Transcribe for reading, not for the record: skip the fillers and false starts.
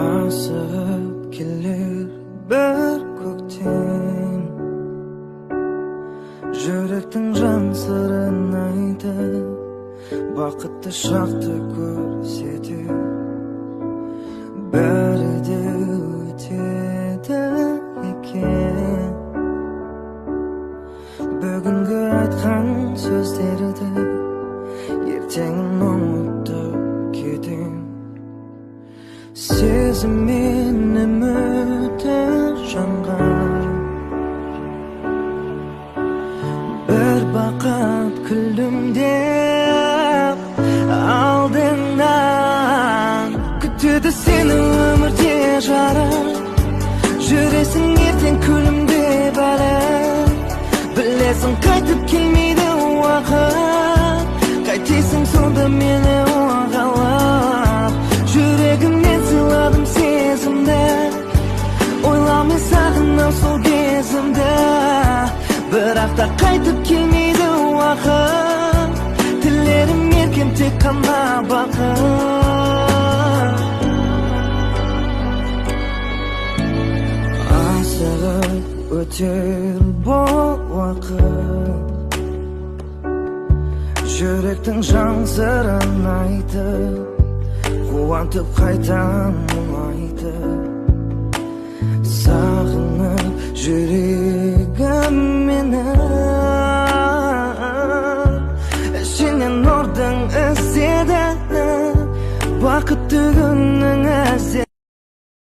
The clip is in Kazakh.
Асығып келер бір көктем, жүректің жан сырын айтып, бақытты шақты көрсетер. Бәрі де өтеді екен, бүгінгі айтқан сөздерді ертеңін ұмытып кетем. Сезіммен үміті жанған, бір бақыт күлімдеп алдыңнан. Күтеді сені өмірде жарық, жүресің ертең күлімдеп әлі. Білесің қайтып келмейді уақыт, қайтесің сонда мені оғалап. Жүрегімнен сыйладым сезімді, ойламай сағынам сол кезімді. Бірақ та қайтып келмейді уақыт, тілерім еркем тек қана бақыт. Асығып өтер бұл уақыт, жүректің жан сырын айтып, қуантып қайта мұңайтып. Сағынып жүрек